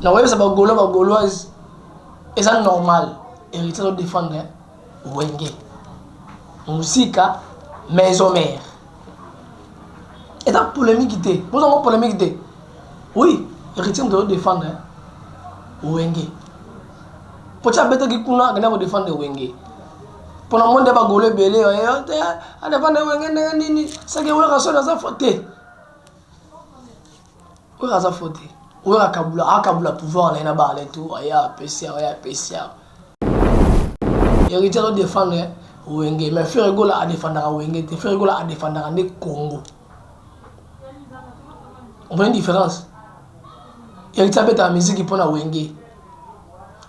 Nakoyebisa ba gaulois ba gauloise eza normal héritier azo défendre wenge musika maison mère eza polémique te bozango polémique te oui héritier moto azo défendre wenge po ti abetaki kuna akenda kodefendre wenge mpo na monde ya bagolo ebele adefendre wenge ndenge nini seke werrason aza fo te Wera aza faux te. Wera akabula akabula pouvoir na ye na ba Alain tout aya apesi awa aya apesi awa. Héritier azo défendre Wenge mais Ferre Gola a défendaka Wenge te. Ferre Gola a défendaka nde Congo. Omoni différence? Héritier abetaka musique mpo na Wenge.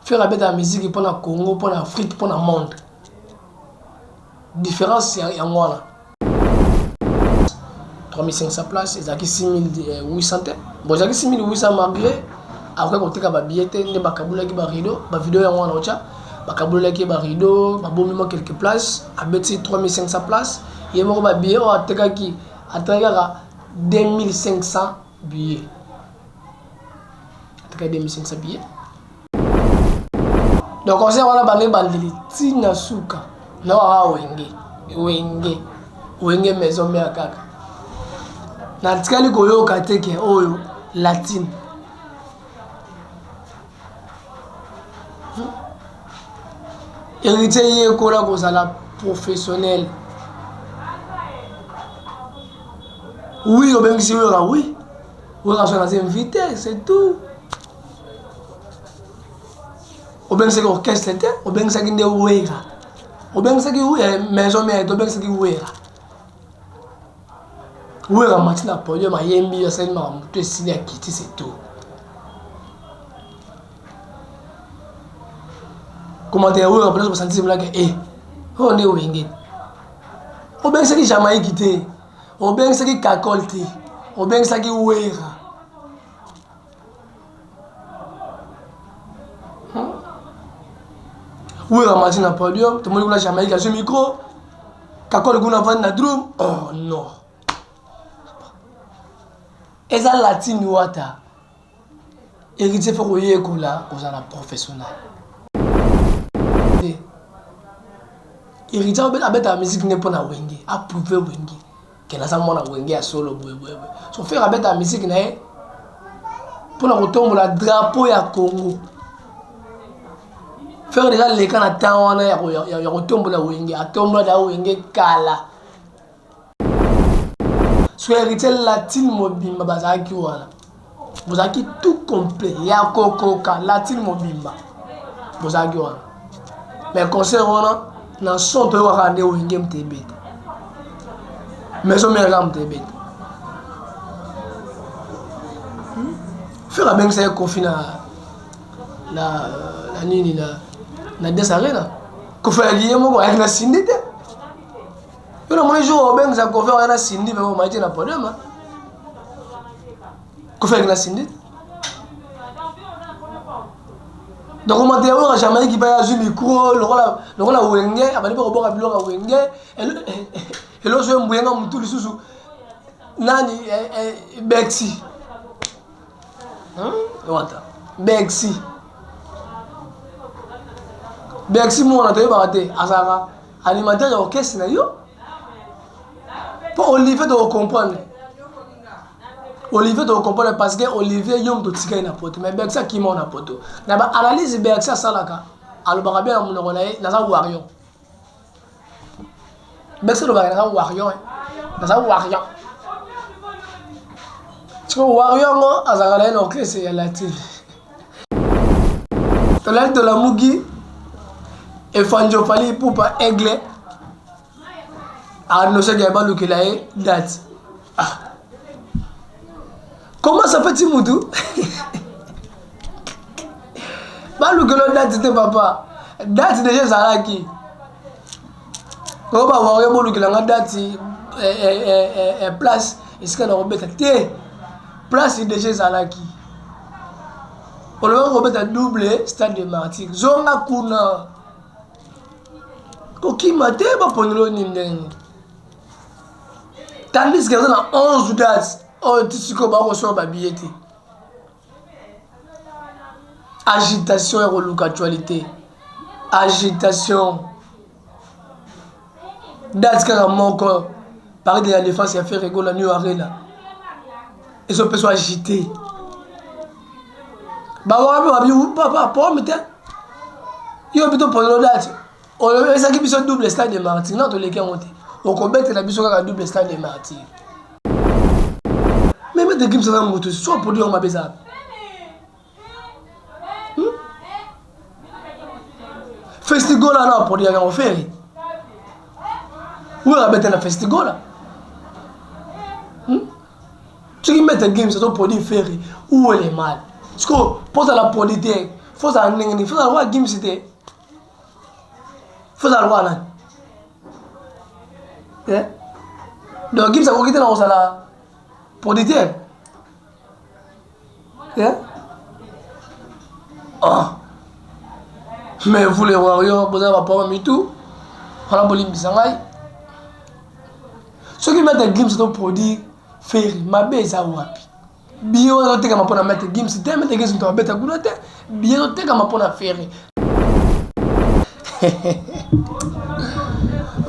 Ferre abetaka musique mpo na Congo, mpo na Afrique, mpo na monde. Différence yango wana. 3500 place ezalaki 6800 te bon ezalaki 6800 malgré akoki koteka babillet te nde bakabulaki barideau bavideo yango wana otya bakabulelaki ye barideau babomi mwa quelque place abeti 3500 place ye moko babillet oyo atekaki atekaki kaka 2500 billet atekaki 2500 billet Donc concert wana banda ebandeli ti na suka na kaka wenge wenge wenge maison mère kaka natikali koyoka te ke oyo latine héritier yekola kozala professionnel oui obengisi wera oui wera so naza invité c'est tout obengisaki orchestre te obengisaki nde wera obengisaki eh, maison mère te obengisaki wera wera mati na podium ayembi asali makambo to esili akiti c'est tout commentaire wera mpona basanti mlaka e eh, oyo nde wenge obengisaki jamaïque te obengisaki kakol te obengisaki wera Wera mati na podium, tomoni kuna Jamaïque azwi micro, Kakol kuna avandi na drum, oh non. Eza latine wata. Héritier faut koyekola kozala professionnel. Te. Héritier abetaka musique nde mpo na Wenge, a prouver Wenge. Ke naza mwana wenge ya solo boye boye boye. So Ferre abetaka musique na ye pona kotombola drapeau ya Congo. Ferre deja leka na temps wana ya, ya, ya kotombola wenge, atombola da wenge kala. So héritier latine mobimba bazalaki wana. Bozalaki tout complet ya kokoka latine mobimba. Bozalaki wana. Mais concert wana na son toyokaka nde wenge moto ebeta. Maison mère kaka moto ebeta. Hmm? Ferre abengisa ye Koffi na na na nini na na Des Arena. Koffi ayaki ye moko ayaki na Cindy te. Yo namoni jour obengisa Koffi aya na Cindy mais omati na podium. Koffi ayaki na Cindy. Donc omata ya oyo Jamaïque ba azwi micro lokola lokola wenge abandi mpe koboka biloko ya wenge eloso ye mbuyenga mutu lisusu nani eh, eh, Bexi hmm? wata Bexi Bexi mwana toyebaka te azalaka animateur ya orchestre na yo mpo Olivier toko comprendre Olivier toko comprendre parce que Olivier yo moto otikali na poto mais Bercy akima na poto na ba analyse Bercy asalaka alobaka bien na monoko na ye naza warrior Bercy alobaka naza warrior naza warrior sikoyo warrior yango azalaka na ye na orchestre ya latine tolali tolamuki efanjo Fally Ipupa aigle annoncaki ya balukela ye date ah. Comment ça fait ti mutu balukela date te papa date deja ezalaki oyo bawario bolukela nga date eh, eh, eh, eh, place esika na kobeta te place deja ezalaki olobaki kobeta double stade de martyr zonga kuna kokima te baponelo nini ndenge tandis que eza na 11 date oyo ti sikoyo bakosomba babillet te. Agitation ya koluka actualité. Agitation. Date kaka moko. Paris de la défense ya Ferre Gola New Arena. Ezopesa agité. Bawa mpe babi papa pomme te. Yo bito pona date. Oyo ezaki biso double stade de martyr. Non toleki yango te. Okobetela biso kaka double stade de martyr. Mais Maître Gims aza moto soit produit yango mabe eza. Hmm? Festigola na produit yango Ferre. Oyo abeta na Festigola. Hmm? Soki Maître Gims azo produit Ferre, où est le mal? Siko poza la produit te, faut ozala ndenge nini? Faut ozala lokola Gims te. Faut ozala lokola nani? Eh? Donc Gims akoki te na kozala producteur. Eh? Oh. Mais vous les warriors, boza ba papa mitu. Wana bolimbisa ngai. Soki Maître Gims to produire Ferre, mabe eza wapi? Billet wana ezotekama mpo na Maître Gims te, Maître Gims moto abeta kuna te. Billet ezotekama mpo na Ferre.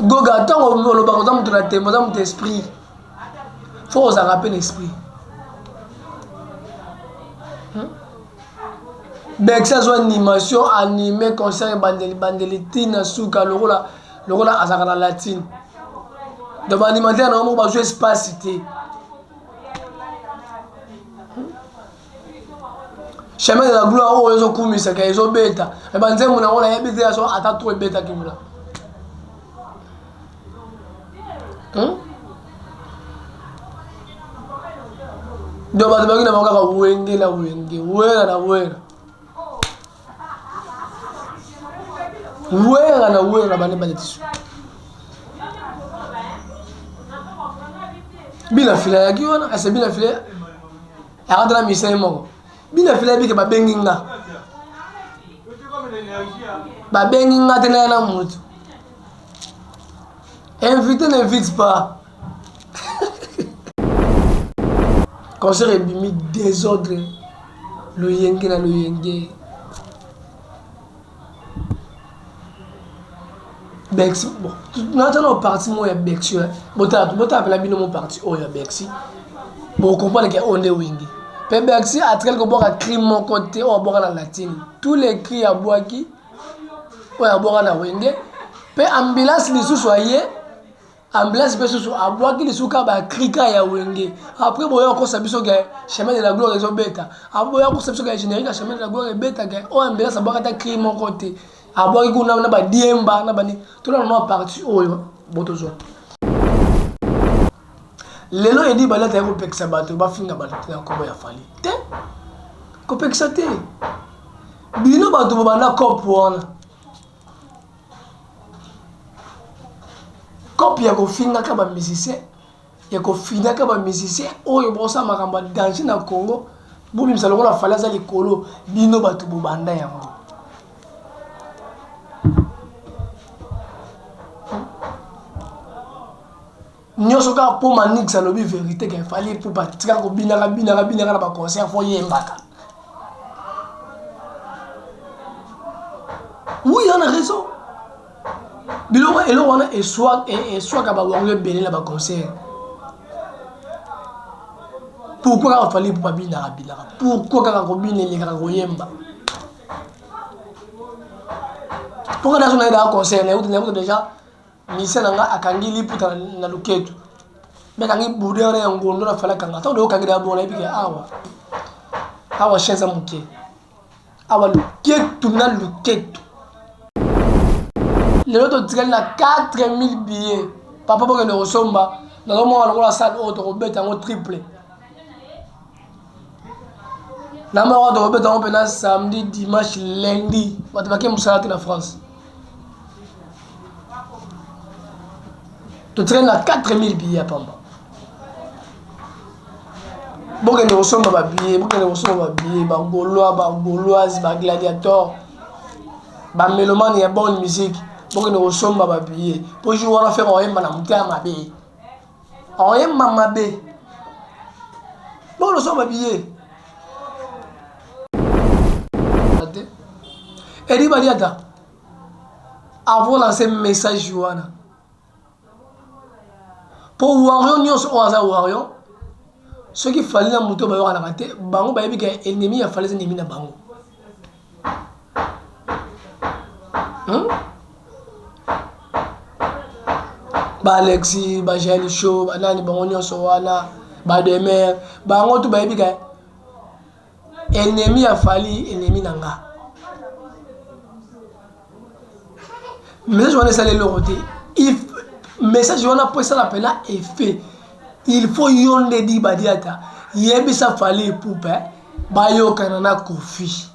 Goga, ntango olobaka oza moto na tembe, oza moto esprit. Faut ozalaka mpe na esprit. Hmm? Bercy azwa animation anime concert ebandeli bandeli ti na suka lokola lokola azalaka na latine. Donc ba animateur na bango moko bazwa espace te. Chemin de la gloire oyo ezokumisaka ezobeta me banzembo na yango nayebi te yaso ata trop ebetaki kuna. Hmm? Donc bato baki na bango kaka wenge na wenge, wera na wera. Wera na wera bande bande tisu. Bina fila yaki wana, ese bina fila akatala misai moko. Bina fila yebike babengi nga. Babengi nga te na na mutu. Invité n'invite pas. Concert ebimi désordre. Loyenge na loyenge. Bercy bon naza na parti moko ya Bercy botala botala mpena bino mo parti oyo ya Bercy bocomprendre ke oyo nde wenge mpe Bercy atikali kobwaka cri moko te oyo abwaka na latine tous les cris abwaki oyo abwaka na wenge mpe ambulance lisusu aye ambulance mpe susu abwaki lisusu kaka bakrika ya wenge après boya kokosa biso ke chemin de la gloire ezobeta aboya kokosa biso ke générique ya chemin de la gloire ebeta ke oyo ambulance abwaki ata cri moko te abwaki kuna na badiemba na bani tolanda mwa parti oyo botozwa lelo edi balata ya kopekisa bato bafinga bato te na nkombo ya fali te kopekisa te bino bato bobanda cope wana cope ya kofingaka ba musicien ya kofinaka ba musicien oyo bosala makambo ya danger na Congo bobimisa lokola Fally aza likolo bino bato bobanda yango nyonso kaka mpo manix alobi verité ke Fally Ipupa tika kobinaka binaka binaka na baconcert fo yembaka oui ana raison biloko eloko wana eswaka bawango ebele na baconcert pourquoi kaka Fally Ipupa binaka binaka pourquoi kaka kobina elekaka koyemba mpo kaka nazo nayebaka concert naye déjà Musicien na nga akangi liputa na luketu mpe akangi boudin wana ya ngondo na fala kanga ntango okangi da bongo nayebi ke awa awa chien eza moke awa luketu na luketu lelo totikali na 4000 billets papa bokende kosomba nazomona lokola salle oyo tokobeta yango triple na moko tokobeta yango mpena samedi dimanche lundi bato bake mosala te na france totikali na 4000 billets ya pamba bokende kosomba babillet bokende kosomba babillet bagaulois bagauloise bagladiator bamelomane ya bonne musique bokende kosomba babillet mpo jour wana fere oyemba na motema mabe oyemba mabe bokende kosomba babillet. Edi Badiata avant lancer message wana po warrior nyonso oyo aza warrior soki Fally na moto bayokanaka te bango bayebi ke ennemi ya Fally eza ennemi na bango hmm? ba Alexis ba Jael Show banani bango nyonso wana ba Demer bango tu bayebi ke Ennemi ya Fally ennemi na nga. Message wana esali eloko te. Message wana po esala pena effet. Il faut yo nde di badiata yebisa Fally Ipupa bayokana na Koffi.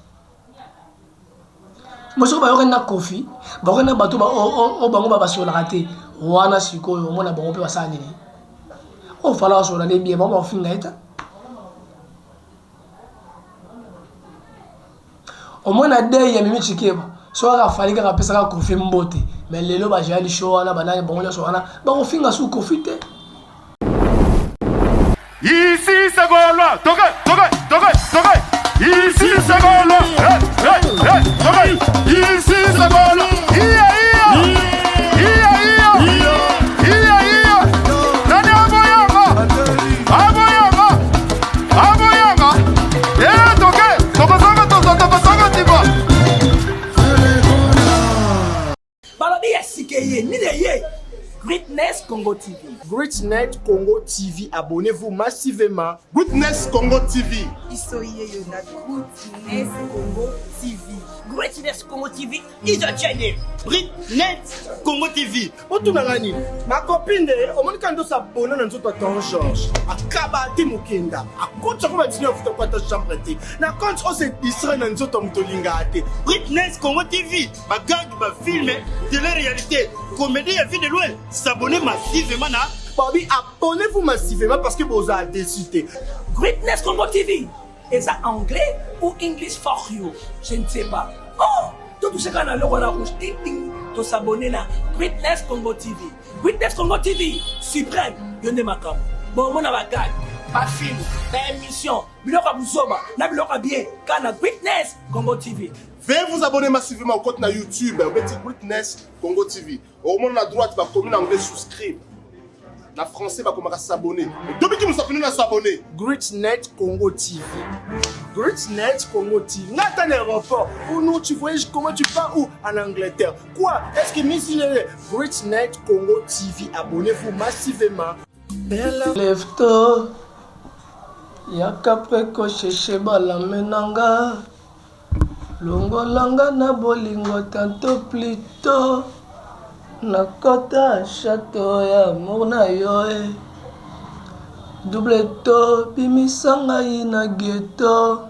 Mosusu bayokani na Koffi, bayokani na bato oyo bango basololaka te. Wana sikoyo omona bango mpe basala nini? Oyo Fally asolola nde bien, bango bakofinga ye te. Omoni na deuil ya Mimi Tshikeva soki kaka Fally kaka apesaka Koffi mbote mais lelo ba Jael show wana ba nani bango nionso wana bakofinga su Koffi te. Ici c'est Gaulois, toke, toke, toke, toke. Ici c'est Gaulois, hey, hey, hey, toke. Ici c'est Gaulois, iya, iya, iya, iya, iya, iya. Nani aboyanga, aboyanga. Aboyanga. Eh, toke, tokozonga, tokozonga tima. Balobi ya sika eye nini eye? Greatness Congo TV. Greatness Congo TV, abonnez-vous massivement. Greatness Congo TV. Biso yeyo na Greatness Congo TV. Greatness Congo TV is a channel. Greatness Congo TV. Otuna nga nini? Ma copine de omoni kaka ndosa abona na nzoto ya ton George. Akaba te mokenda. Akotisa ko batini afuta ko ata chambre te. Na compte o se distraire na nzoto ya moto olingaka te. Greatness Congo TV, ba gag, ba film, tele réalité, comédie ya vie de loin, s'abonner massivement na Babi abonnez-vous massivement parce que bozala déçu te. Greatness Congo TV eza anglais ou english for you je ne sais pas oh to touche kaka na loko na rouge ting ting to s'abonner na Greatness Congo TV Greatness Congo TV suprême yo nde makambo bomona ba gag ba film ba émission biloko ya buzoba na biloko ya bien kaka na Greatness Congo TV. Veuillez vous abonner massivement au compte na YouTube obeti Greatness Congo TV. Okomona na droite bakomi na anglais souscrire. Na français bakomaka s'abonner. Tobiki musapi na s'abonner. Greatnet Congo TV. Greatnet Congo TV. Nga ata na aéroport. Ou non, tu voyages comment tu pars où En Angleterre. Quoi Est-ce que Miss Greatnet Congo TV. Abonnez-vous massivement. Lefto yaka preko sheshe balame na nga Longola nga na bolingo tantot plutot Nakota chateau ya amour na yo eh Double to bimisa ngai na ghetto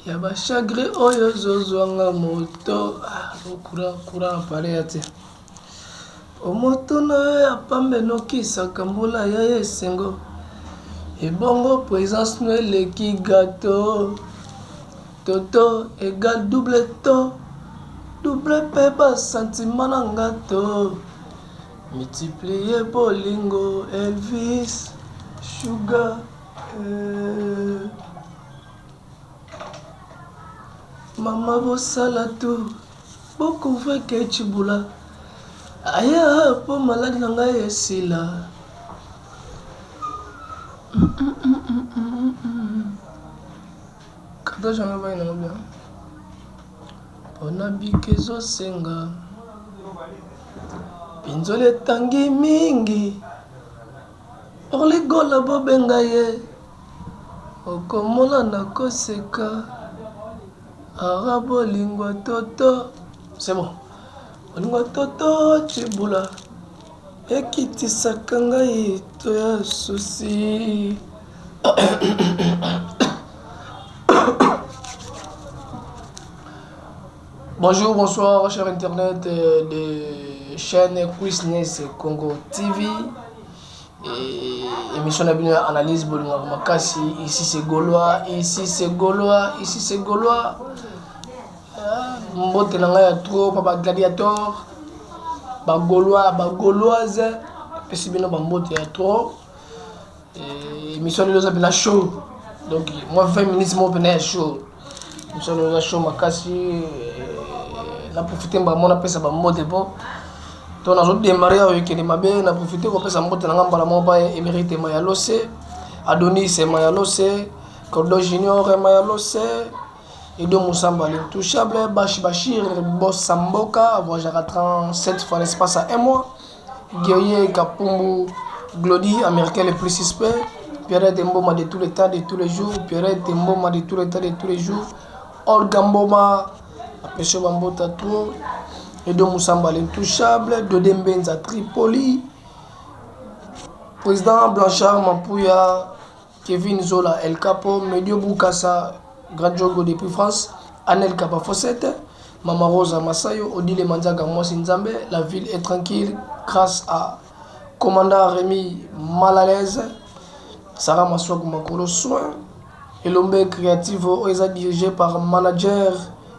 Ya ba chagrin oyo ezo zwa nga moto ah, courant courant appareil ya te Omoto na yo ya pamba enokisaka mbula ya esengo Ebongo presence no eleki gateau Toto egal double to Double pe ba sentiment na nga to Multiplier bolingo Elvis Sugar eh. Mama bosala tout Bo couvrir ke tshibula aya po maladi na ngai esila. Cartouche yango evandi nango bien. Pona bika ezosenga pinzoli etangi mingi Orligola bobenga ye okomona nakoseka Ara bolingo ya toto c'est bon bolingo ya toto tshibula ekitisaka ngai to ya souci Bonjour, bonsoir, cher internet de chaîne Quiznes Congo TV. Et émission na bino ya analyse bolingaka makasi ici c'est Gaulois, ici c'est Gaulois, ici c'est Gaulois. Ah, mbote na ngai ya trop pa ba gladiator, ba Gaulois, ba Gauloise. Pesi bino ba mbote ya trop. Et émission lelo eza pena chaud. Donc moi 20 minutes mo pena ya chaud. Émission eza chaud makasi. Eh, na profiter mbala moko napesa ba mbote po to nazo démarrer awa ekende mabe. Na profiter kopesa mbote na nga mbala moko pa Emerite Mayalose, Adonis Mayalose, Cordo Junior Mayalose, Edo Moussamba l'intouchable, Bash Bachir Boss Mboka, voyagera 37 fois l'espace à un mois. Guerrier Kapumbu, Glody, américain le plus suspect. Pierrette Mboma de tous les temps, de tous les jours. Pierrette Mboma de tous les temps, de tous les jours. Olga Mboma, apesi bambota trop. Edo Moussamba l'intouchable, Dode Mbenza Tripoli. Président Blanchard Mampouya, Kevin Zola El Capo, Medio Bukasa, Grand Jogo depuis France, Anel Kabafosette, Mama Rosa Masayo, Odile Manzaga Mwasi Nzambe, la ville est tranquille grâce à commandant Rémi Malalaise, Sarah Maswaku Makolo Soin, Elombe Creative oyo eza dirigé par manager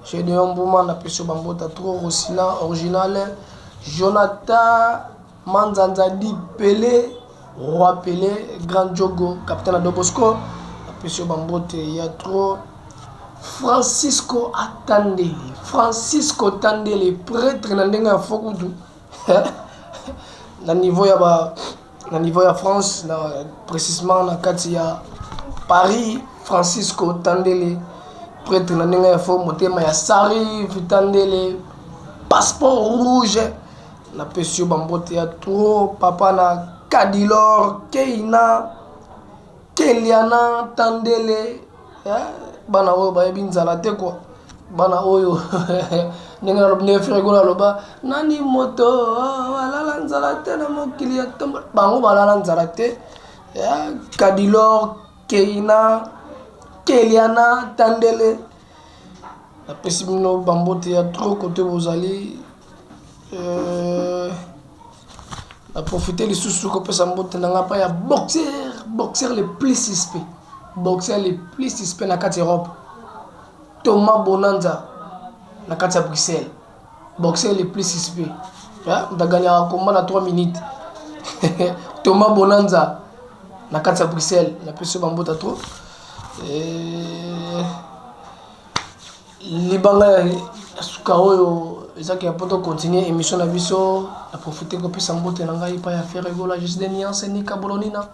Gédéon Mbuma na peso bambota trop Rosina original Jonathan Manzanza dit Pelé Roi Pelé Grand Jogo capitaine ya Dobosco napesi yo bambote ya trop Francisco Atandele Francisco Tandele prêtre na ndenge ya fo kutu na niveau ya ba na niveau ya France na précisément na kati ya Paris Francisco Tandele prêtre na ndenge ya fo motema ya Sari Vitandele passeport rouge Napesi yo ba mbote ya trop papa na Kadilor, Keina, Keliana, Tandele, eh, bana oyo bayebi nzala te quoi. Bana oyo ndenge nalobi ndenge Ferre Gola aloba nani moto oh, alala nzala te na mokili ya tombo bango balala nzala te eh, Kadilor, Keina, Keliana, Tandele Napesi bino bambote ya trop kote bozali. Euh, na profite lisusu kopesa mbote na ngai pa ya boxer, boxer le plus suspect, boxer le plus suspect na kati Europe, Thomas Bonanza na kati ya Bruxelles, boxer le plus suspect. Moto agagnaka combat na 3 minutes. Thomas Bonanza na kati ya Bruxelles, napesi yo bambote trop. Eh, libanga ya suka oyo ezaki ya poto continue émission na biso na profite kopesa mbote na ngai epai ya Ferre Gola je suis de nuance Nika Bolonina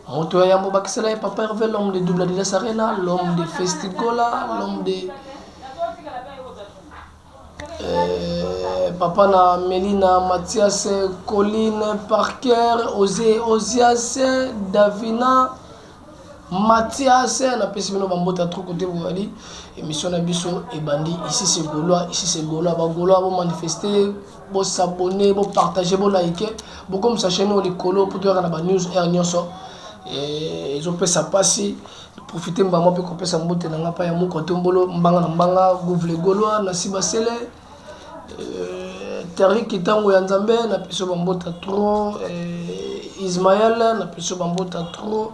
moto ya yambo bakisela ye papa Hervé l'homme de double Adidas Arena l'homme de Festigola l'homme de euh, papa na Melina Mathias Colline Parker Ose Ozias Davina Mathias napesi bino bambote ya trop kote bozali émission na biso ebandi ici c'est Gaulois ici c'est Gaulois ba Gaulois bo manifester bo s'abonner bo partager bo liker bokomisa chaîne oyo likolo mpo toyaka na ba news heure nyonso ezopesa mpasi profite mbama mpe kopesa mbote na nga mpa ya moko tombolo mbanga na mbanga gouve gaulois na sibasele euh, Tarik ntango ya Nzambe napesi yo bambota trop euh, Ismaël napesi yo bambota trop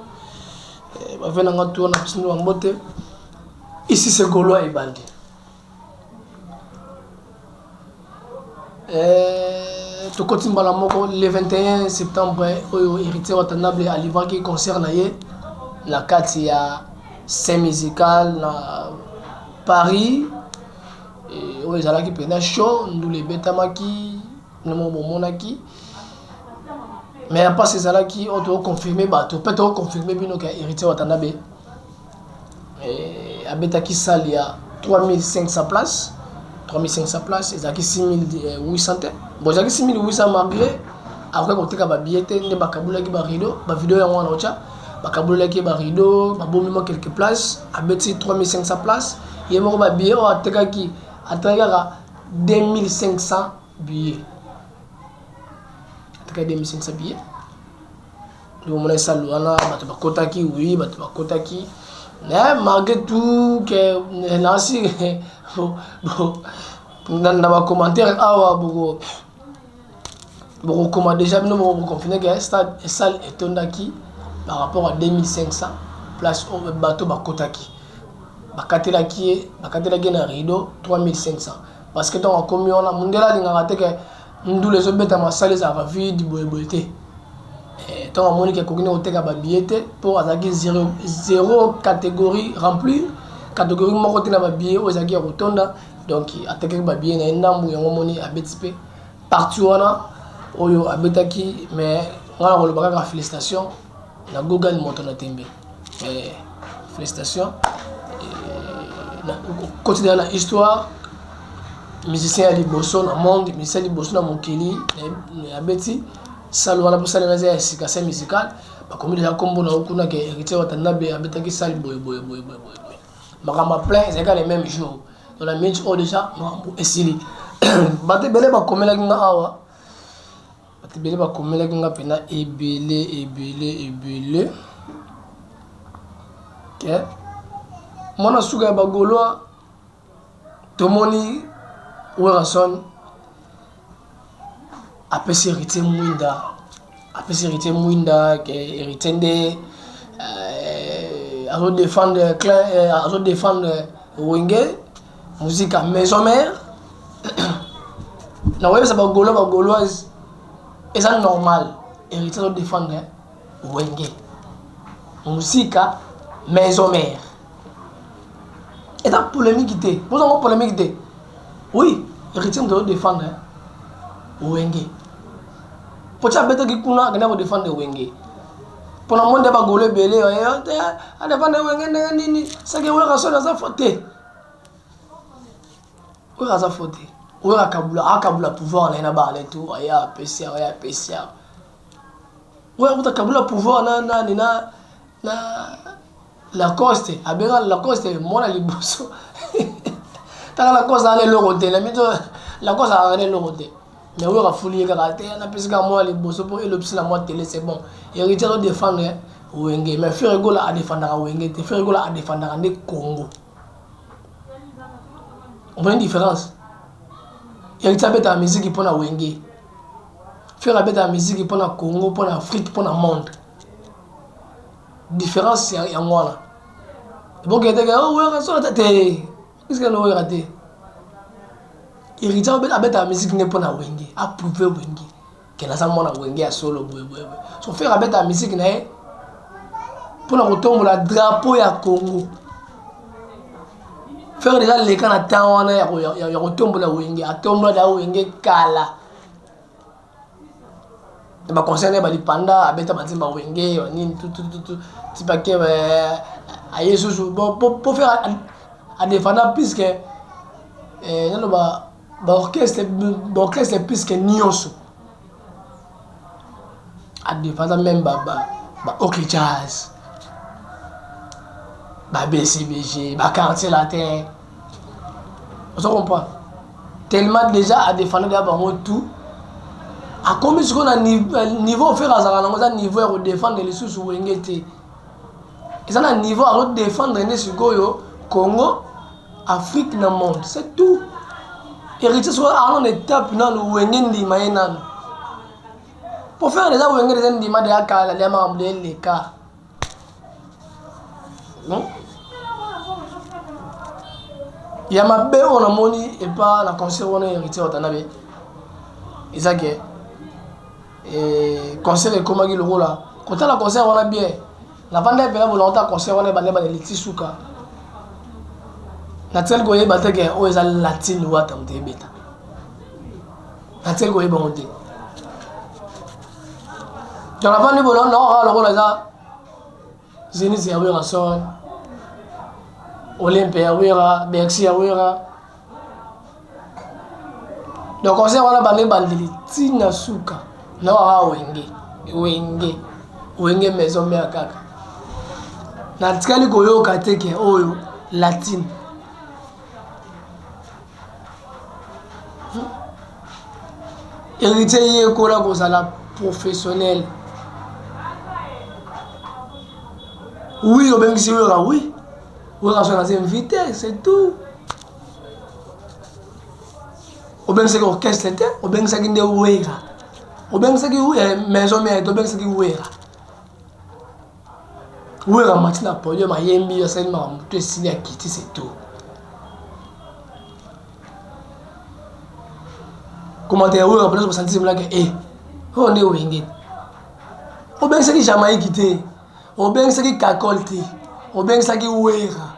euh, bave na nga tour napesi bino bambote ici c'est Gaulois ebandi tokoti mbala moko le 21 septembre oyo héritier Watanabe alivraki concert na ye na kati ya Saint Musical na Paris oyo ezalaki mpenza show ndula ebetamaki bino moko bomonaki mais ya mpasi ezalaki oyo tokoconfirme bato mpe tokoconfirme bino ke héritier Watanabe abetaki salle ya 3500 places 3500 places ezalaki 6800 te bon ezalaki 6800 malgré akoki koteka babillet te nde bakabulaki barideau bavideo yango wana otya bakabolelaki ye barideau babomi mwa quelque place abeti 3500 place ye moko babillet oyo atekaki atekaki kaka 2500 billet atekaki 2500 billet nde omona esale wana bato bakotaki oui bato bakotaki mais malgré tout ke nasi na bacommentaire awa boko bokokoma déjà bino moko boconfine ke stade salle etondaki par rapport à 2500 place oyo bato bakotaki bakatelaki ye bakatelaki ye na rideau 3500 parce que ntango akomi wana mondele alingaka te ke ndula ezobetama salle ezalaka vide boyeboye te ntango amoni ke akoki na koteka babillet te mpo azalaki zéro, zéro catégorie remplir. Catégorie moko te na ba billets oyo ezalaki ya kotonda. Donc atekaki ba billets na ye ndambu yango moni abeti pe partie wana oyo abetaki mais nga na koloba kaka félicitation na Google moto na tembe. Mais félicitation koti deja na histoire musicien ya liboso na monde musicien ya liboso na mokili abeti salle wana mpo salle wana eza ya sika scène musicale bakomi deja nkombo na yo kuna ke héritier watanabe abetaki salle boye boye boye boye boye boye makambo ya plein ezalaki kaka le même jour donc na minute oyo deja makambo esili bato ebele bakomelaki nga awa bato ebele bakomelaki nga mpena ebele ebele ebele ke mwana suka ya bagolois tomoni werrason apesi héritier mwinda apesi héritier mwinda ke héritier nde euh, azo défendre clan euh, azo défendre wenge musique ya maison mère nakoyebisa bagaulois bagauloise eza normal héritier azo défendre wenge musika maison mère eza polémique te bozango polémique te oui héritier moto azodefendre wenge po ti abetaki kuna akenda kodefendre wenge mpo na monde ya bagolo ebele adefendre wenge ndenge nini seke werrason aza fo te wera aza fo te wera akabula akabula pouvoir na ye na bana tout aya apesi aya apesi wera kuta akabula pouvoir na nani na na Lacoste abenga Lacoste mwana liboso tala Lacoste aza na eloko te na mito Lacoste azalaka na eloko te mais oyo afuli ye kaka te napesi kaka mwana liboso mpo elobisi na mwa tele c'est bon héritier azo défendre wenge mais Ferre Gola adefendaka wenge te Ferre Gola adefendaka nde Congo omoni différence héritier abetaka miziki mpo na wenge Ferre abetaka miziki mpo na Congo mpo na Afrique mpo na monde Difference yango wana. Bokende te oh wera solo te te. Qu'est-ce que wera te? Héritier abeta musique ne pona wenge, a prouver wenge. Que naza mwana wenge ya solo boye boye boye. So faire abeta musique na ye pona kotombola drapeau ya Congo. Faire déjà leka na temps wana ya kotombola wenge, atombola da wenge kala. na ba concert naye ba lipanda abeta ba nzembo ya wenge ba nini tutututu ti pake aye susu bon po faire a defenda plus que eh, naloba ba orchestre ba orchestre plus que nionso a defenda meme ba ba ba ok jazz ba bcbg ba quartier latin ozo comprendre tellement déjà adefenda deja bango tout akomi sikoyo na niveau fere azalaka nango eza niveau ya kodefendre lisusu wenge te eza na niveau azodefendre nde sikoyo congo afrique na monde c'est tout héritier sikoyo aza na étape nanu wenge ndima ye nanu po fere deja wenge deja ndima deja kala deja makambo deja eleka Hmm? ya mabe oyo namoni epa na concert wana héritier watanabe eza ke eh, concert ekomaki lokola kotala concert wana bien navanda epela bolongo ta concert wana ebanda ebanda eliti suka natikali koyeba te ke oyo eza latine wata moto ebeta natikali koyeba yango te donc navandi bolongo naokaa lokola eza Zenith ya Werrason, Olympe ya Werra, Bercy ya Werra. Donc concert wana banda ebandeli ti na suka na waka wenge wenge wenge maison mère kaka natikali koyoka te ke oyo latine Héritier yekola kozala professionnel. Oui, obengisi Wera, oui. Wera soki aza invité, c'est tout. Obengisaki orchestre te, obengisaki nde Wera. Obengisaki eh, maison mère te, obengisaki Wera. Wera amati na podium ayembi asali makambo to esili akiti c'est tout. Commentaire Wera mpona basanti mlaka e eh, oyo nde wenge. Obengisaki Jamaïque te, obengisaki Kakol te, obengisaki Wera.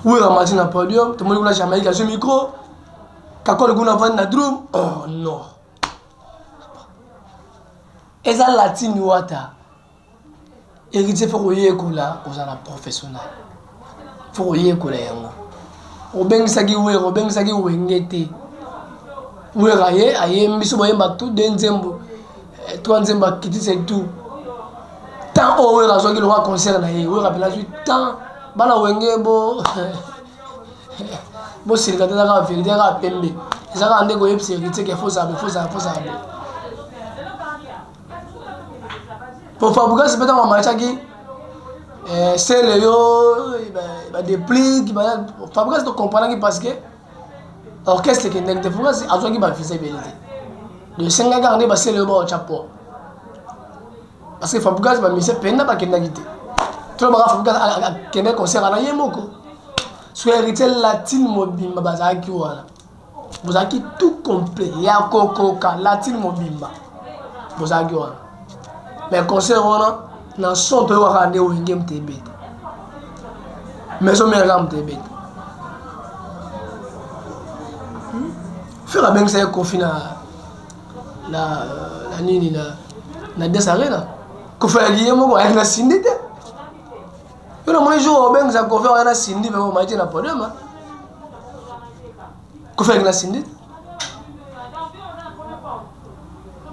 Wera mati na podium, tomoni kuna Jamaïque azwi micro, Kakol kuna avandi na drum. Oh non, eza latine wata. Héritier, faut koyekola kozala professionnel, faut koyekola yango. Obengisaki Wera, obengisaki Wenge te. Wera ye ayembi so boyemba tout de nzembo, trois nzembo akiti, c'est tout. Temps oyo Wera azwaki lokwa concert na ye, Wera mpena azwi temps. Bana Wenge bo bosilika te, eza kaka vérité, kaka pembe, eza kaka nde koyebisa Héritier ke fozala boye, fozala, fozala boye. Po Fabregas mpe ntango amataki sele yo badeplique, Fabregas tocomprenaki parce que orchestre ekendaki te. Fabregas azwaki bavisa ebele te, donc esengaki kaka nde basele yo baotya po parce que Fabregas bamise penda bakendaki te. Tolobaka Fabregas akendaki concert ana ye moko. So Héritier, latine mobimba bazalaki wana, bozalaki tout complet ya kokoka, latine mobimba bozalaki wana. Mais concert wana na son toyokaka nde Wenge moto ebeta, Maison Mère kaka moto ebeta. Ferre abengisa ye Kofi na nini na Des Arena. Kofi ayaki ye moko, ayaki na Sindi te. Yo namoni jour obengisa Kofi aya na Sindi, mpe omai te na podium. Kofi ayaki na Sindi te.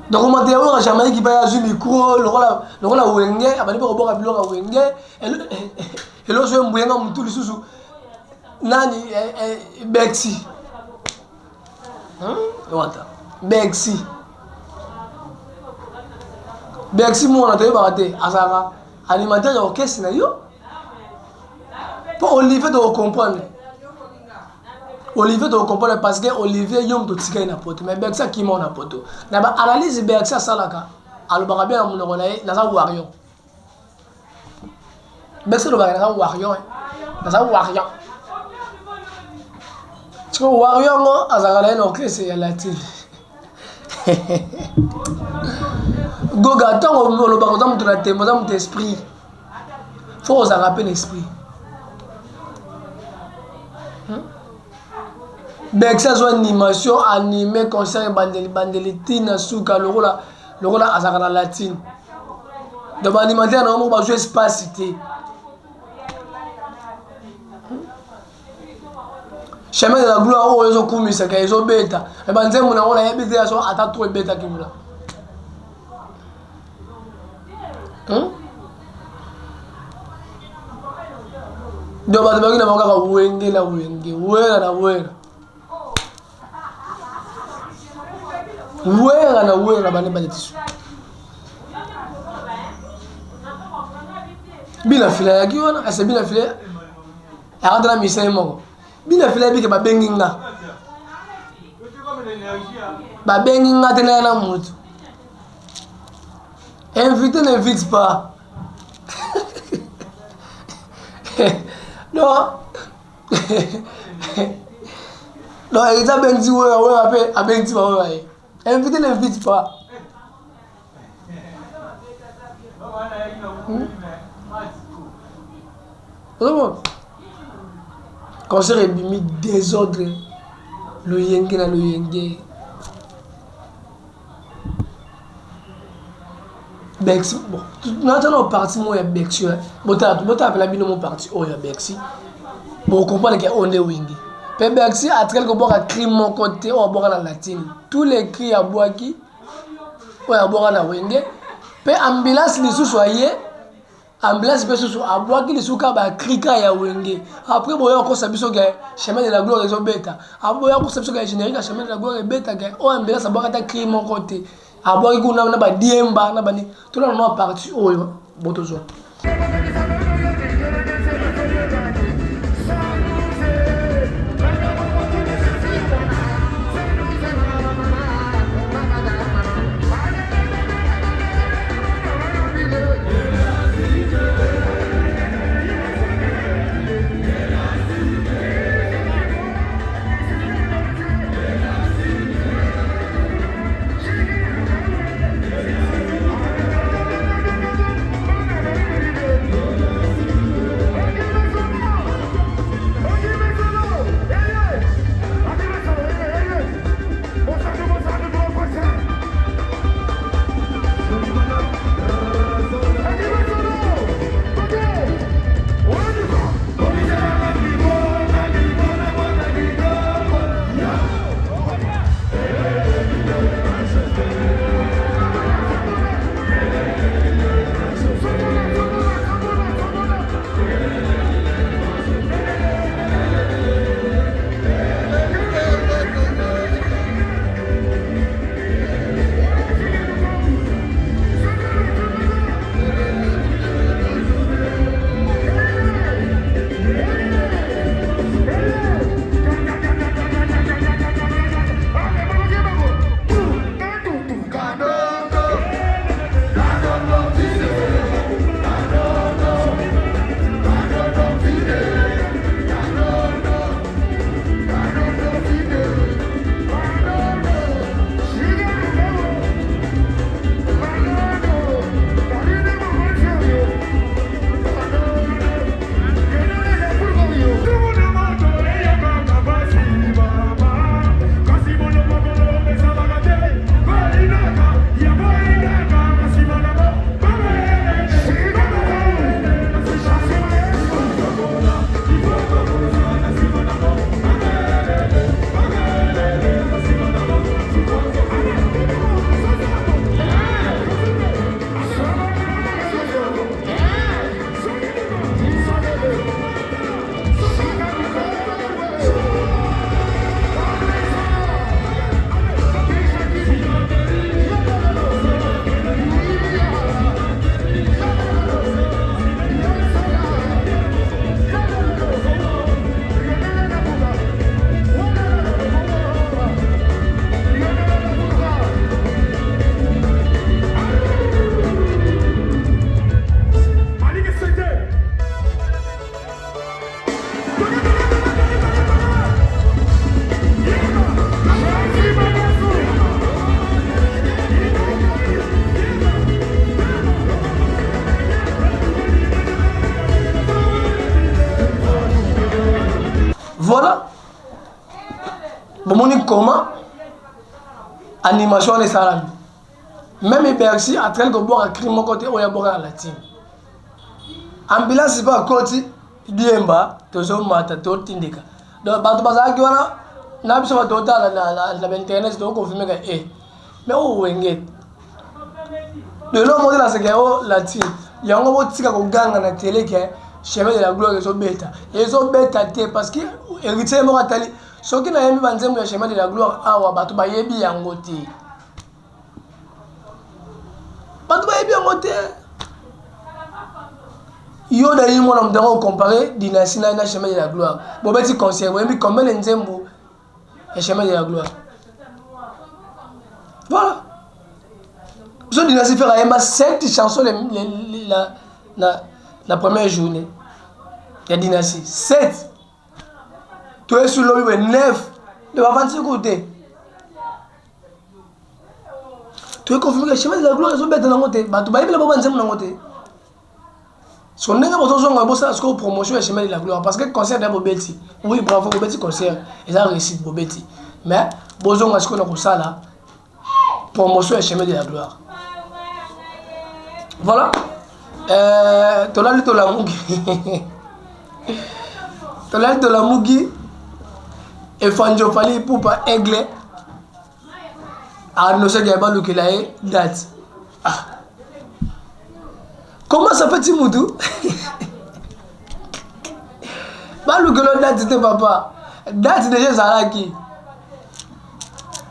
Donc omata ya Wera Jamaïque mpe azwi micro lokola Wenge, abandi mpe koboka biloko ya Wenge. Eloso embuyenga motu lisusu nani, Bexi wata, Bexi, Bexi mwana toyebaka te azalaka animateur ya orchestre na yo. Mpo Olivier tokocomprendre, Olivier tokocomprendre parce que Olivier yo moto otikali na poto, mais Bexi akima na poto. Na baanalyse Bexi asalaka, alobaka bien na monoko na ye: "Naza warrior." Bexi alobaka: "Naza warrior, naza warrior." Siko warrior yango azalaka na ye na orchestre ya latine. Goga, ntango olobaka oza moto na tembo, oza moto esprit, faut ozalaka mpe na esprit. Bex azwa animation, anime concert ebandeli bandeli ntina suka lokola azalaka na latine. Donc baanimateur na bango moko bazwa espace te. Chemin de la gloire oyo ezokumisaka, ezobeta me banzembo nango nayebi te so ata to ebetaki kuna. Donc bato baki na bango kaka Wenge na Wenge, Wera na Wera, Wera na Wera, bande baletiso bina fila yaki wana. Ese bina fila akatala misai moko, bina fila yebike babengi nga, babengi nga te naya na motu. Invité n'invite pas. Non non, eza abengisi Wera, Wera mpe abengisi bawera ye. Invité n'invite pas. Ozomona concert ebimi désordre, loyenge na loyenge. Bexi, bon, naza na parti moko ya Bexi, botala, botala mpena bino mo parti oyo ya Bexi, bocomprendre ke oyo nde Wenge. Mpe Bexi atikali kobwaka cri moko te oyo abwaka na latine. Tous les cris abwaki oyo abwaka na Wenge. Mpe ambulance lisusu aye, ambulance mpe susu abwaki lisusu kaka bacri kaka ya Wenge. Après boya kokosa biso ke Chemin de la gloire ezobeta, aboya kokosa biso ke générique ya Chemin de la gloire ebetaka. Oyo ambulance abwaka ata cri moko te, abwaki kuna na badiemba na bani. Tolana na parti oyo botozwa. Voilà. Bomoni comment animation wana esalami. Même Bercy atikali kobwaka cri moko te oyo abwaka na latine. Ambulance mpe akoti diemba tozomata totindika. Donc bato bazalaki wana na biso bato totala na na internet tokoconfirme ka e eh. mais oyo wenge lelo moko naseka o latine yango botika koganga na tele ke chemin de la gloire ezobeta ezobeta te parce que héritier moko atali soki nayembi banzembo ya chemin de la gloire awa bato bayebi yango te bato bayebi yango te yo dayi mwana moto yango ocompare dynastie na na chemin de la gloire bobeti concert boyembi combien de nzembo ya chemin de la gloire voilà biso dynastie frère ayemba 7 chansons le, le, le, la, la, la première journée ya dynastie 7 toyesu lobi boye 9 nde bavandisi kutu te toye confirme ke chemin de la gloire ezobeta nango te bato bayebela bo banzembo nango te so ndenge bozozonga bosala sikoyo promotion ya chemin de la gloire parce que concert ya bobeti oui bravo bobeti concert eza réussite bobeti mais bozonga sikoyo na kosala promotion ya chemin de la gloire voilà euh, tolali tolamuki tolali tolamuki efanjo fali ipupa aigle annosaki ya balukela ye date ah. comment ça fait ti mutu balukela date te papa date deja ezalaki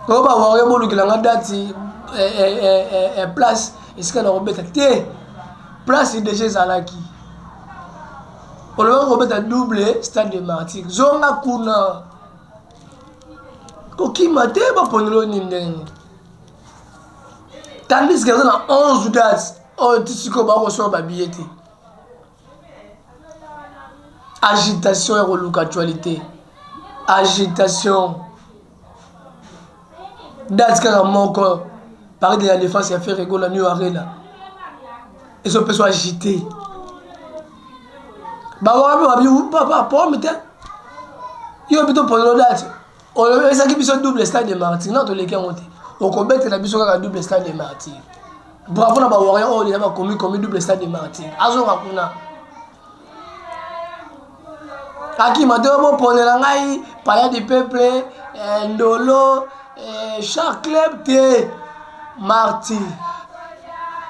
oyo bawario bolukela nga date eh, eh, eh, place esika na kobeta te place deja ezalaki olobaki kobeta double stade de martyr zonga kuna kokima te baponelo nini ndenge nini tandis que aza na 11 dates oyo ti sikoyo bakosomba babiye te agitation ya koluka actualité agitation date kaka moko paris de la défense ya ferre gola new arena ezopesa agité bawapi babi papa pome te yo bi toponelo date oyo ezalaki biso double stade de martyr na toleki yango te okobetela biso kaka double stade de martyr bravo na bawarrior oyo deja bakomi komi double stade de martyr azonga kuna akima te boponela ngai palais du peuple eh, ndolo eh, char club te martyr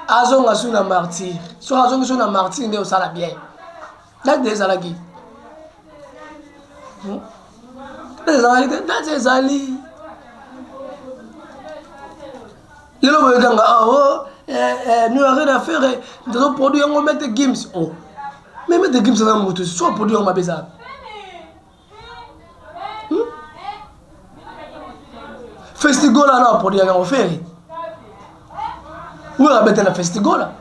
azonga su na martyr soki azongi su na martyr nde osala bien date de ezalaki hmm? Date ezalaki te date ezali lelo boyokanga ah, oh, eh, eh, nous rien à faire eh, tozo produit yango mete gims oh mais mete gims aza motu so produit yango mabe eza hmm? festigola na produit yango fere wera abeta na festigola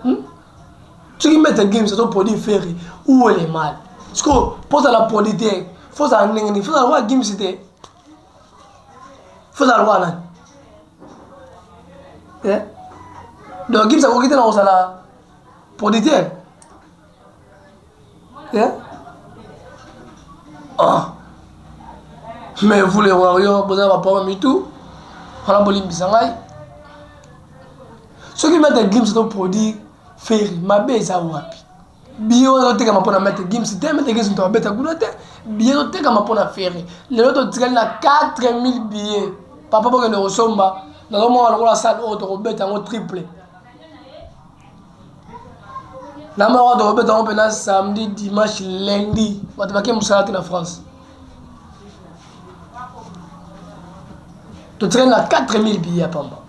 hmm? soki maître games azo produire ferre où est le mal sikoyo mpo ozala producteur fo ozala ndenge nini fo ozala lokola gims te fo ozala lokola nani eh? donc gims akoki te na kozala producteur eh? oh. mais vous les warriors boza bapama mitu wana bolimbisa ngai soki maître gims to produire ferre mabe eza wapi billet wana ezotekama mpo na maître gims te maître gims moto abeta kuna te billet ezotekama mpo na ferre lelo totikali na 4000 billet papa bokende kosomba nazomona lokola sale oyo tokobeta yango triple na moko tokobeta yango mpena samedi dimanche lundi bato bake mosala te na france totikali na 4000 billet ya pamba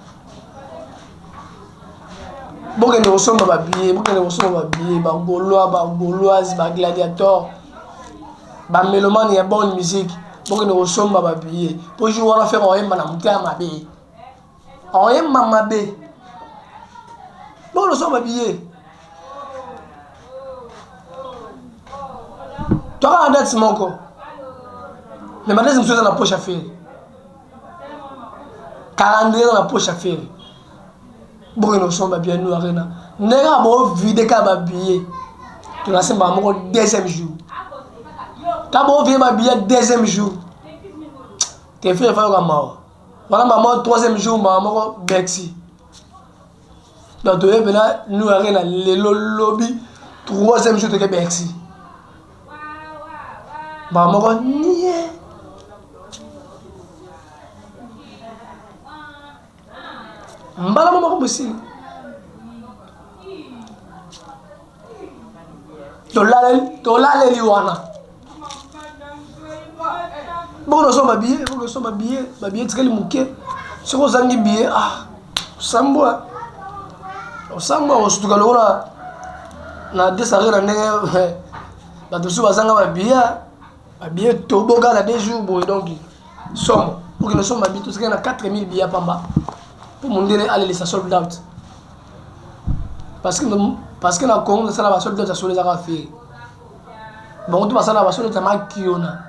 bokende kosomba babillet bokende kosomba babillet bagaulois bagauloise bagladiator bamelomane ya bonne musique bokende kosomba babillet mpo jour wana fere oyemba na motema mabe oyemba mabe bokende kosomba babillet toka na date moko mais badate mosusu eza na poche ya fere calendrier eza na poche ya fere bokende kosomba billet nu arena ndenge kaka bovide kaka babillet tolase mbala moko deuxième jour. Ntango bovie babiya deuxième jour te frère fayoka mawa wana mama troisième jour mawa moko bexi donc toye mpena new arena lelo lobi troisième jour toke bexi mawa moko nie mbala moko bosili tolaleli wana bongo nasomba billet bongo nasomba billet babillet etikali moke soki ozangi billet ah osambwa osambwa osutuka lokola na desare na ndenge bato mosusu bazanga babillet babillet toboka na deux jours boye donc somo okende osomba billet totikali na 4000 billet pamba mpo mondele alelisa sold out parce que parce que na Congo tosala ba sold out ya solo ezaka fere bango to basala ba sold out ya makiona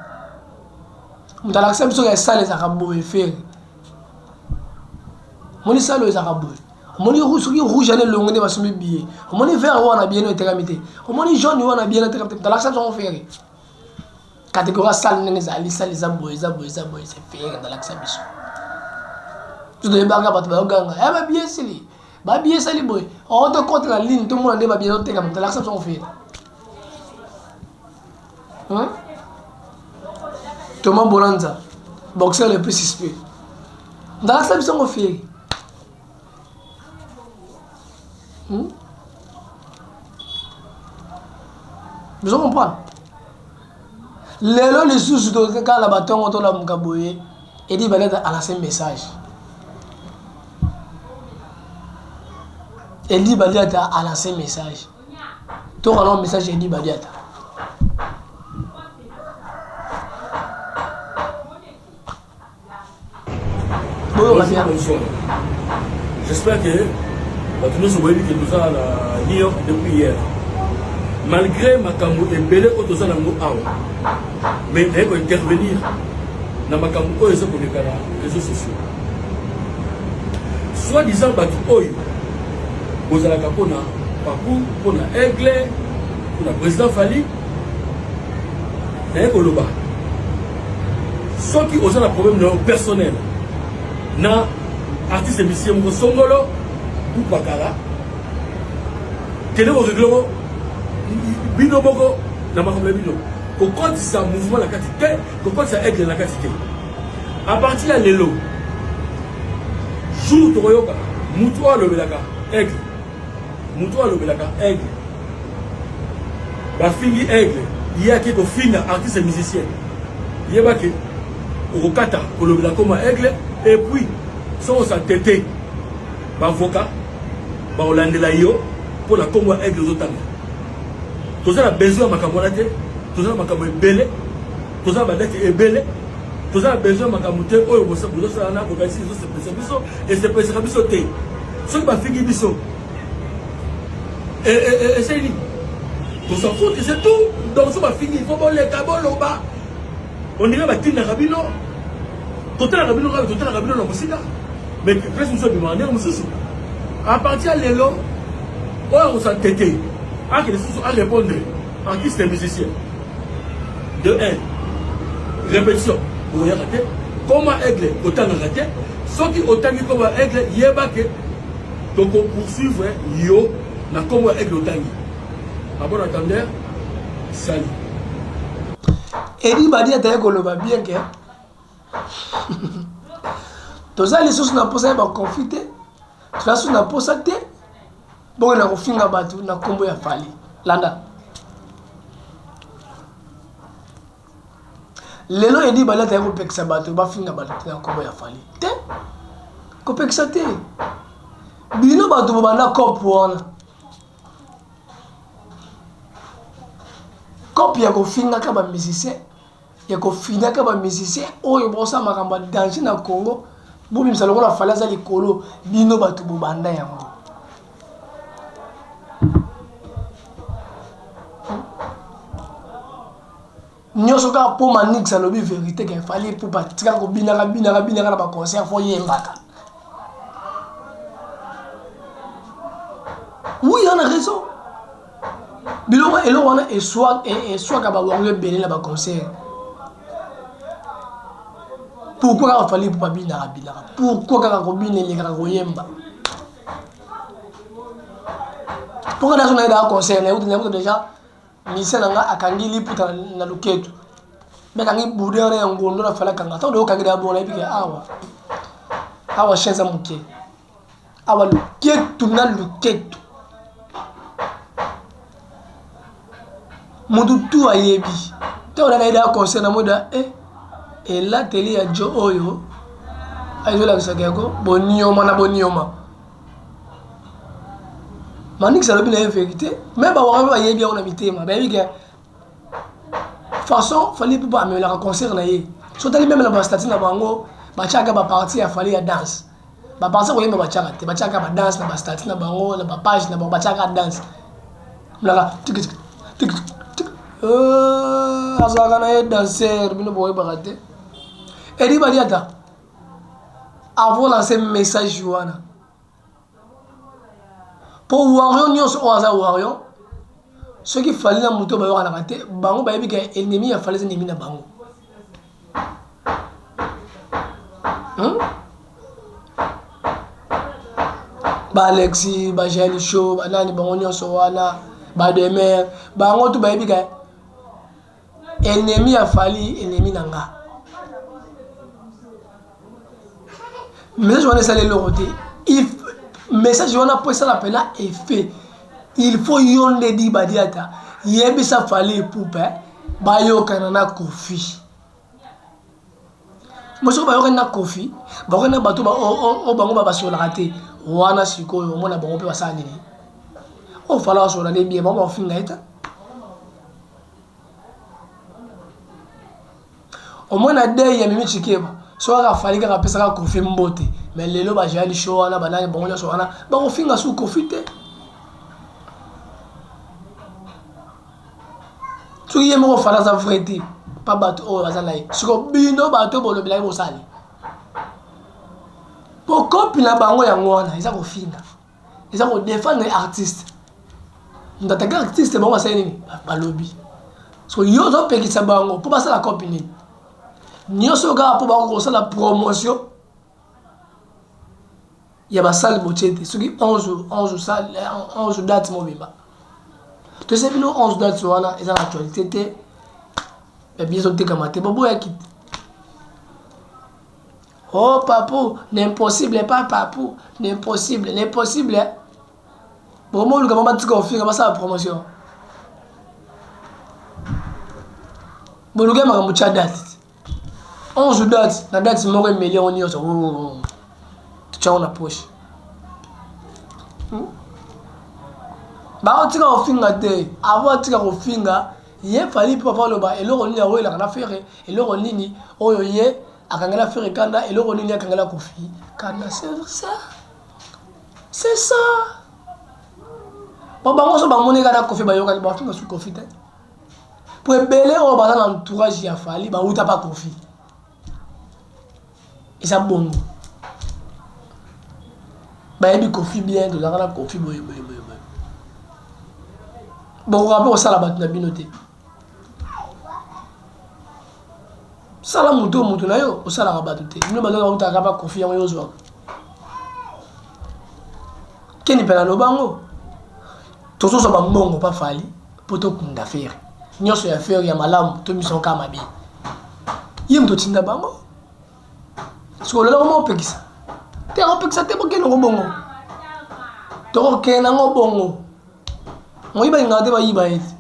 moto alakisa biso ya sale ezaka boye fere omoni sale oyo ezaka boye omoni soki rouge wana elongo nde basombi billet omoni vert wana billet no etekami te omoni jaune wana billet no etekami te moto alakisa biso yango fere catégorie ya sale ndenge ezali sale eza boye eza boye eza boye c'est fere ndalakisa biso biso toyebaka bato bayoganga ya babiye esili babiye esali boye oo oh, tokota na ligne tomona nde babiye ezoteka moto alakisa biso ngo fere Thomas Bolanza boxeur le plus suspect ndalakisa biso ngo fere Hmm? Vous comprenez lelo lisusu tokala batongo tolamuka boye edi baleta alance message edi baliata alance message tokana message edi baliata Boyoka bien. Bonsoir. J'espère que bato nyonso boyebi ke toza na New York depuis hier. Malgré makambo ebele oyo toza nango awa, mais naye kointervenir na makambo oyo eza koleka na réseaux sociaux. Soit disant bato oyo bozalaka mpo na parcours, mpo na aigle, mpo na président Fally, naye koloba soki oza na problème na yo personnel na artiste musicien moko songolo ou pakala kende koregle ngo bino moko na makambo na bino kokotisa mouvement na kati te kokotisa aigle na kati te à partir ya lelo jour tokoyoka motu oyo alobelaka aigle Mutu oyo alobelaka aigle bafingi aigle ye ake kofinga artiste musicien yeba ke okokata kolobela koma aigle et puis soki osantete bavoka bakolandela yo mpo na nkombo ya aigle ozotanga toza na besoin ya makambo wana te toza na makambo ebele toza na badate ebele toza na besoin ya makambo te oyo bozosala na bokanisi ezosepelisa biso esepelisaka biso te soki bafingi biso esali nini tosa foutre c'est tout donc so bafingi il faut boleka boloba ondire batindaka bino totalaka bino kaka totalaka bino na mosika mais place mosusu ebimaka ndenge mosusu à partir ya lelo oyo akosa tete akende susu arépondre artiste musicien de 1 répétition okoyaka te koma aigle otangaka te soki otangi kombo ya aigle yeba ke toko poursuivre yo na kombo ya aigle otangi à bon entendeur salut Edi Badi ataki koloba bien ke toza lisusu na mposa ya baconflit te toza lisusu na mposa te bokenda kofinga bato na nkombo ya fali landa Lelo Eddy Baliata aye kopekisa bato bafinga bato te na nkombo ya Fally te, kopekisa te. Bino bato bobanda cop wana, cop ya kofingaka ba musiciens, ya kofinaka ba musiciens oyo bosala makambo ya danger na Congo, bobimisa lokola Fally aza likolo, bino bato bobanda yango. Nioso kaka po manix alobi verite ke Fally Ipupa tika kobinaka binaka binaka na ba concert fo yembaka. Oui, on a raison. Biloko eloko wana eswaka ba warrior ebele na ba concert. Pourquoi kaka Fally Ipupa abinaka binaka? Pourquoi kaka kobina elekaka koyemba? Pourquoi nazo na ye concert na ye déjà Musicien na nga akangi liputa na luketu. Mais akangi boudin wana ya ngondo na fala kanga. Tango okangi da bona yebi ke awa. Awa chien za muke. Awa luketu na luketu. Mutu tu ayebi. Tango na yeda concert na moda eh elateli ya jo oyo ezolakisaka yango bonioma na bonioma. Manix alobi na ye verite mais ba warrior bayebi yango na mitema bayebi ke façon Fally Ipupa amelaka concert na ye so otali meme na ba statut na bango batiaka ba partie ya Fally ya danse ba partie koyemba batiaka te batiaka ba danse na ba statut na bango na ba page na bango batiaka danse mlaka tik tik tik tik euh, azalaka na ye danser bino boyebaka te Edi Badiata avant lancer message wana po warrior nyonso oyo aza warrior soki fali na moto bayokanaka te bango bayebi ke ennemi ya fali eza ennemi na bango hmm? baalexi bajael show banani bango nyonso wana bademer bango tu bayebi ke Ennemi ya Fally ennemi na nga. Message wana esali eloko te. Message wana po esala pena effet. Il faut yo nde di badiata yebisa Fally Ipupa bayokana na Koffi. Mo soki bayokani na Koffi, bayokani na bato oyo bango basololaka te, wana sikoyo omona bango mpe basala nini? Oyo Fally asolola nde bien, bango bakofinga ye te. Omoni na deuil ya Mimi Tshikeva soki kaka Fally kaka apesaka Koffi mbote mais lelo ba Jael show wana ba nani bango nyonso wana bakofinga su Koffi te soki ye moko Fally aza vrai te pa bato oyo baza na ye siko bino bato bolobelaki bosali po kopi na bango yango wana eza kofinga eza ko defendre artiste moto atake artiste bango basali nini balobi so yo ozopekisa bango mpo basala cope nini nyonso kaka mpo bango kosala promotion ya basale botie te soki 11 11 sale 11 date mobimba toyesa bino 11 date wana eza na actualité te ya biso ezotekama te boboyaki te Oh papou, n'impossible pas papou, n'impossible, n'impossible. Bon, moi, le gars, tika ofinga basala promotion. Boluka makambo tya date. 11 date, na date moko emeli yango nyonso. Tya yango na poche. Hmm? Baotika kofinga te. Avant atika kofinga, ye fali mpo papa aloba eloko nini awelaka na fere, eloko nini oyo ye Akangela Ferre kanda eloko nini akangela Koffi kanda c'est ça c'est ça po bango so bamoni kaka na Koffi bayokani bafinga su Koffi te po ebele oyo baza na entourage ya Fally bawuta pa Koffi eza bongo bayebi Koffi bien tozalaka na Koffi boye boye boye boye bokoka mpe kosala bato na bino te Sala moto oyo moto na yo osalaka bato te bino bato bautaka ba kofi yango yo ozwaka keni mpe naloba yango tozozwa bambongo pa fali mpo tokunda fere nyonso ya fere ya malamu to miso kaka mabe ye moto otinda bango sikoyo lelo koma opekisa te akopekisa te bokende yango bongo tokokende yango bongo moyibi alingaka te bayiba ye te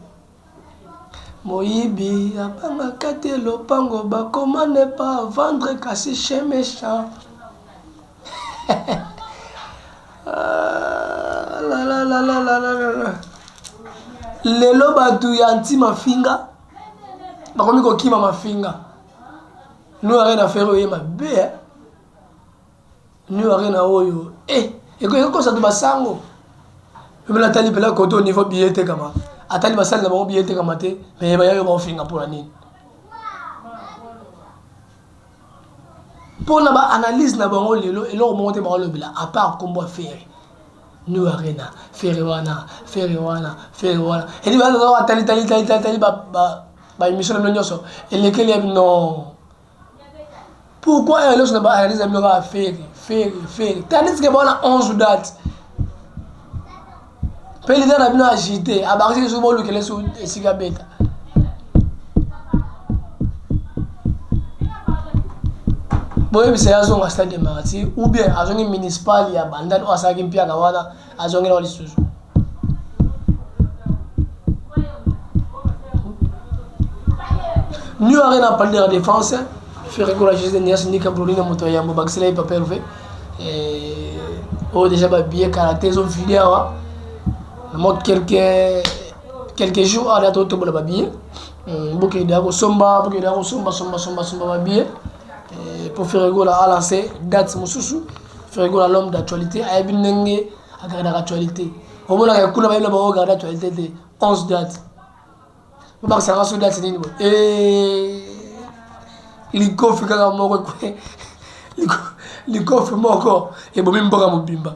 Moyibi abangaka te lopango bakoma ne pas vendre kasi chien mechant ah, la, la, la, la, la, la, la. Lelo bato ya anti mafinga bakomi kokima mafinga nous arena affaire oye mabe eh? New Arena oyo eh ekokosa to basango meme natali mpela kote au niveau billet etekama atali basali na bango billet etekama te mais baya yo baofinga mpo na nini mpo na baanalyse na bango lelo eloko moko te bakolobela à part nkombo ya Ferre. New Arena, Ferre wana, Ferre wana, Ferre wana. Edi ba ba tali tali tali tali tali ba ba ba émission na bino nyonso elekeli ya non. Pourquoi un nyonso na ba analyse na bino kaka Ferre, Ferre, Ferre. Tandis que bona 11 dates. Pe leader na bino agité, abakisi lisusu bolukela lisusu esika beta. Boyebisa ye azonga stade de martyr ou bien azongi municipal ya bandal oyo asalaki mpiaka wana azongela yango lisusu. New Arena Palais de la Défense, Ferre Gola Jésus de Nias Nika Brolina moto ya yambo bakisela ye Papa Hervé. Eh, oyo déjà ba billets kala te ezo vide awa. Na mwa quelques quelques jours awa totobola ba billets. Bokende ya kosomba, bokende ya kosomba somba somba somba ba billets. Eh, pour Ferre Gola a lancé date mosusu. Ferre Gola l'homme d'actualité ayebi ndenge agardaka actualité. Omonaka kuna bayebi na bango garde actualité te. 11 dates. Bobakisaka nga so date nini boye? Eh, likofi kaka moko ekwe. Likofi moko ebomi mboka mobimba.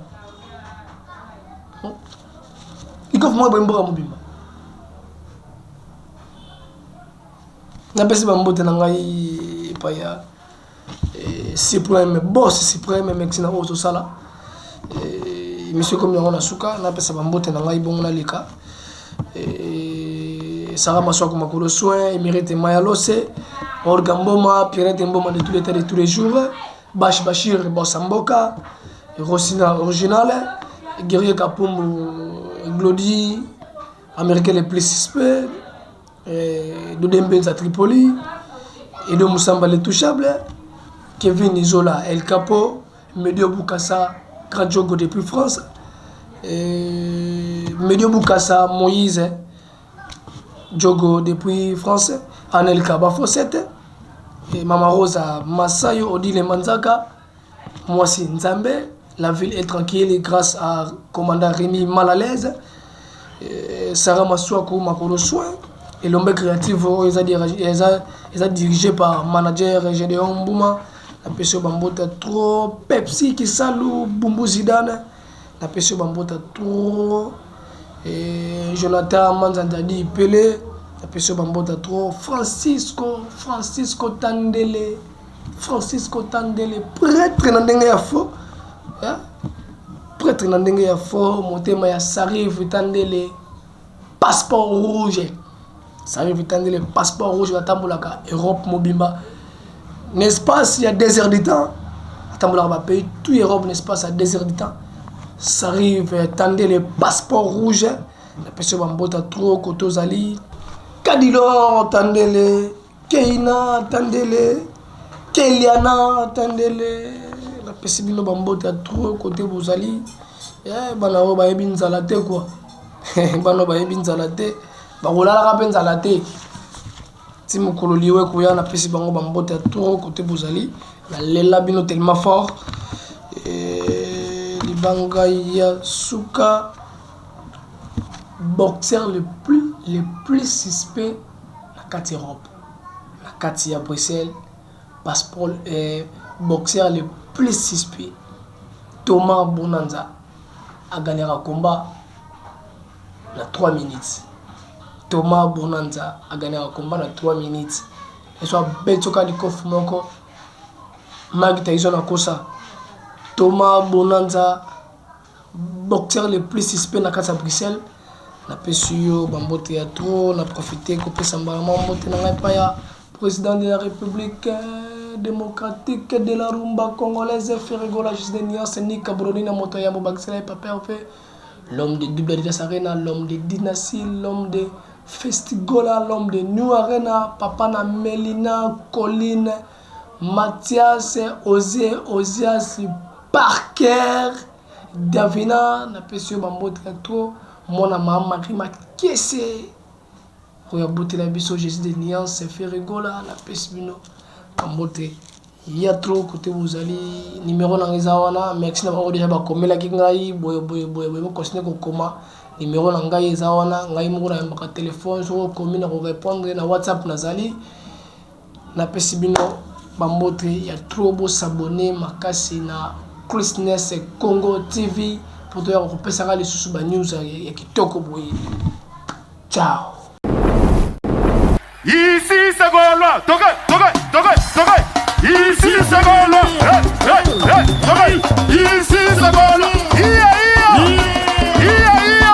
Likofi moko ebomi mboka mobimba. Napesi bambote na ngai epai ya eh, supreme boss supreme merci na oyo ozosala eh, émission ekomi yango na suka napesa bambote na ngai bongo naleka eh, sara maswako makolo soin emirete mayalose olga mboma pierrette mboma de tous les temps de tous les jours bash bashir bosa mboka rosina original guerrier kapumbu glodi américain le plus suspect Eh, Dode Mbenza Tripoli, Edo Musamba l'intouchable, Kevin Izola El Capo, Medio Bukasa, Grand Djogo depuis France, eh, Medio Bukasa Moïse Djogo depuis France, Anelka Bafosete, et Mama Rosa Masayo Odile Manzaka, Mwasi Nzambe, la ville est tranquille grâce à commandant Rémi Malalaise, euh, Sarah Masuaku Makolo Soin, Elombe Creative oyo eza eza eza dirigé par manager Gédéon Mbuma, napesi yo bambota trop Pepsi Kisalu Bumbu Zidane, napesi yo bambota trop et Jonathan Manzanzadi Pele, napesi yo bambota trop Francisco Francisco Tandele Francisco Tandele prêtre na ndenge ya faux hein? Prêtre na ndenge ya faux motema ya Sarive Tandele passeport rouge Sarive Tandele passeport rouge batambolaka Europe mobimba n'est-ce pas ya 2 heures du temps atambolaka ba pays tout Europe n'est-ce pas à 2 heures du temps Sarive Tandele passeport rouge napesi yo bambota trop kote ozali Kadilor Tandele Keina Tandele, Keliana Tandele, napesi bino bambote ya trop kote bozali. Eh, bana oyo bayebi nzala te kua bana oyo bayebi nzala te bakolalaka mpe nzala te ti mokolo liwa ekoya napesi bango bambote ya trop kote bozali nalela bino tellement fort eh, libanga ya suka boxeur le plus le plus suspect na kati Europe na kati ya Bruxelles passeport eh, boxeur le plus suspect Thomas Bonanza a gagnaka combat na 3 minutes Thomas Bonanza a gagnaka combat na 3 minutes eso abeti oka likofi moko Mike Tyson akosa Thomas Bonanza Boxeur le plus suspect na kati ya Bruxelles napesi yo bambote ya trop na profite kopesa mbala mwa mbote na ngai epai ya président de la république euh, démocratique de la rumba congolaise Ferre Gola Justin Niance Nika Broni na moto ya mobakisela ye papa Hervé l'homme de double Adidas Arena l'homme de dynastie l'homme de Festigola l'homme de New Arena papa na Melina Colline Mathias Oze Ozias Parker Davina napesi yo bambote ya trop mwana mama Marie Makese oyo abotela biso Jésus de nuance Ferre Gola napesi bino bambote ya trop kote bozali numero na ngai eza wana merci na bango deja bakomelaki ngai boye boye boye boye bokontinue kokoma numero na ngai eza wana ngai moko nayambaka telefone soki okomi na korepondre na whatsapp nazali Napesi bino ba mbote ya trop bo s'abonner makasi na Christness Congo TV. mpo toyaka kopesaka lisusu ba news ya kitoko boye. Ciao. Ici c'est Gaulois, toke, toke, toke, toke. Ici c'est Gaulois, hey, hey, hey, toke. Ici c'est Gaulois, iya, iya, iya,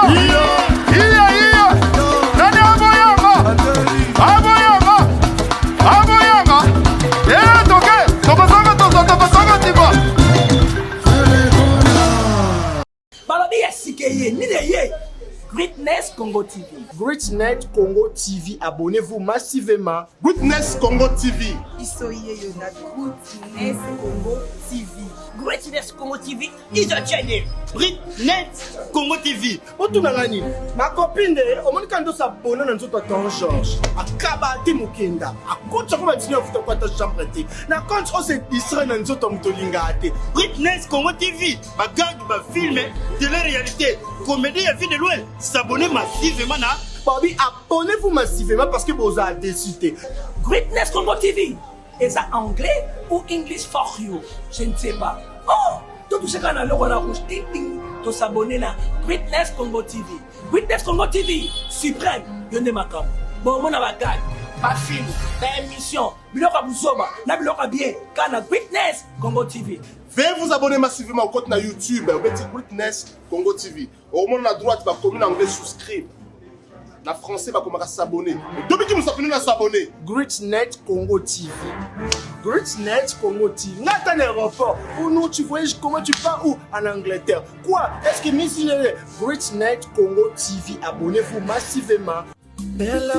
iya, iya, iya. Nani aboyanga, aboyanga, aboyanga. Eh, toke, tokosanga, toko, tokosanga, tiba. Balobi ya sika eye nini eye? Greatness Congo TV. Greatnet Congo TV, abonnez-vous massivement. Greatness Congo TV. Biso yeyo na Greatness Congo TV. Greatness Congo TV is a channel. Greatnet Congo TV. Otuna nga nini? Ma copine de omoni kaka nde osabona na nzoto ya ton Georges. Akaba te mokenda. Akotisa ko ba 19 futa ko ata chambre te. Na compte o se distraire na nzoto ya moto olingaka te. Greatness Congo TV. Ba gag, ba film, télé-réalité, comédie ya vie de loin. S'abonner massivement na Babi, abonnez-vous massivement parce que bozala déçu te. Greatness Congo TV eza anglais ou English for you, je ne sais pas. Oh, totouche kaka na loko na rouge ting ting, tosabonne na Greatness Congo TV. Greatness Congo TV suprême, yo nde makambo. Bomona ba gag, ba film, ba émission, biloko ya buzoba na biloko ya bien kaka na Greatness Congo TV. Veuillez vous abonner massivement au compte na YouTube, obeti Greatness Congo TV. Okomona na droite bakomi na anglais souscribe. Na français bakomaka s'abonner. Dobiki musapino na s'abonner. Greatnet Congo TV. Greatnet Congo TV. Nga ata na aéroport. Ou non, tu voyages comment tu pars où? En Angleterre. Quoi? Est-ce que Miss Greatnet Congo TV. Abonnez-vous massivement. Bella.